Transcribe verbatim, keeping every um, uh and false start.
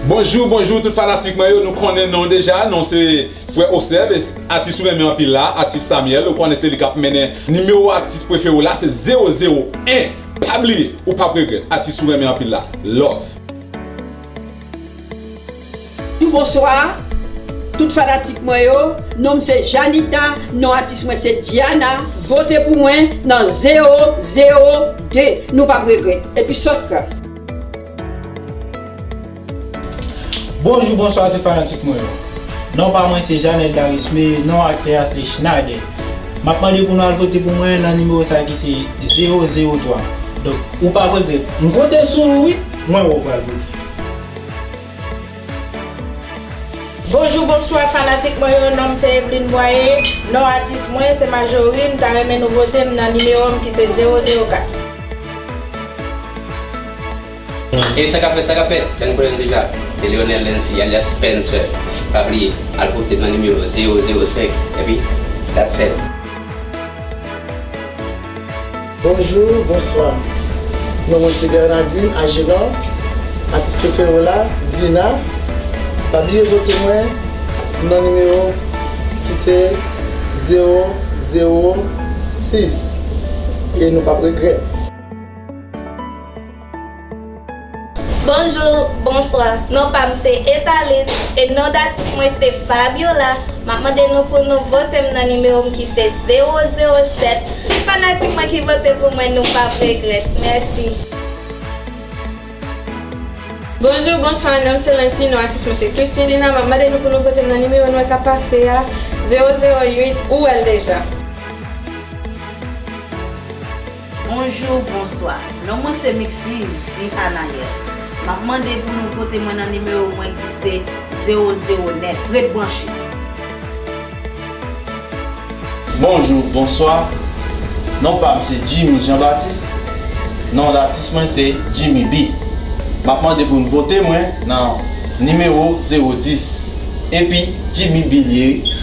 Bonjou, bonjou tout fanatik mwen yo, nou konnen non deja, non se Frè Oseb, atis ou renmen anpil la, atis Samuel, ou konnen se li k ap mennen nimewo atis prefere w la, se zewo zewo en. Pa bliye, ou p ap regrèt, atis ou renmen anpil la. Love. Bonswa, tout fanatik mwen yo, non m se Janita, non atis mwen se Diana, vote pou mwen nan zewo zewo de, nou p ap regrèt, epi subscribe. Bonjou, bonswa tout fanatik mwen yo. Non pa mwen se Janèl Darisme, non aktè a se Schnader. M ap mande pou nou al vote pou mwen nan nimewo sa ki se zewo zewo twa. Donk, ou p ap regrèt. M konte sou ou wi, mwen wè w pral vote. Bonjou, bonswa fanatik mwen yo, non m se Evelyne Boyer, non atis mwen se Marjorie, m ta renmen nou vote m nan nimewo m ki se zewo zewo kat. E sa k ap fèt, sa k ap fèt? Jan nou konnen l deja, se Lionel Lency alyas Spencer. Pa bliye, al vote nan nimewo zewo zewo senk, epi that's it. Bonjou, bonswa. Non mwen se Bernardine Agenor, atis prefere w la, Dina. Pa bliye vote mwen nan nimewo ki se zewo zewo sis. E nou p ap regrèt. Bonjou, bonswa, non pa m se Etalis e non datis mwen se Fabiola. M ap mande nou pou nou vote m nan nimewo m ki se zewo zewo sèt. Tout fanatik mwen ki vote pou mwen, nou p ap regrèt. Mèsi. Bonjou, bonswa, non m se Lanti, non atis mwen se Christine Dina. M ap mande nou pou nou vote m nan nimewo nou wè k ap pase a, zewo zewo uit, ou wè l deja. Bonjou, bonswa. Non mwen se Mixiz Di Anaël. M ap mande pou nou vote mwen nan nimewo mwen ki se zewo zewo nèf. Ret branche. Bonjou, bonswa. Non pa m se Jimmy Jean Baptiste. Non datis mwen se Jimmy B. M ap mande pou n vote mwen nan nimewo zewo dis. Epi Jimmy B li ye wi.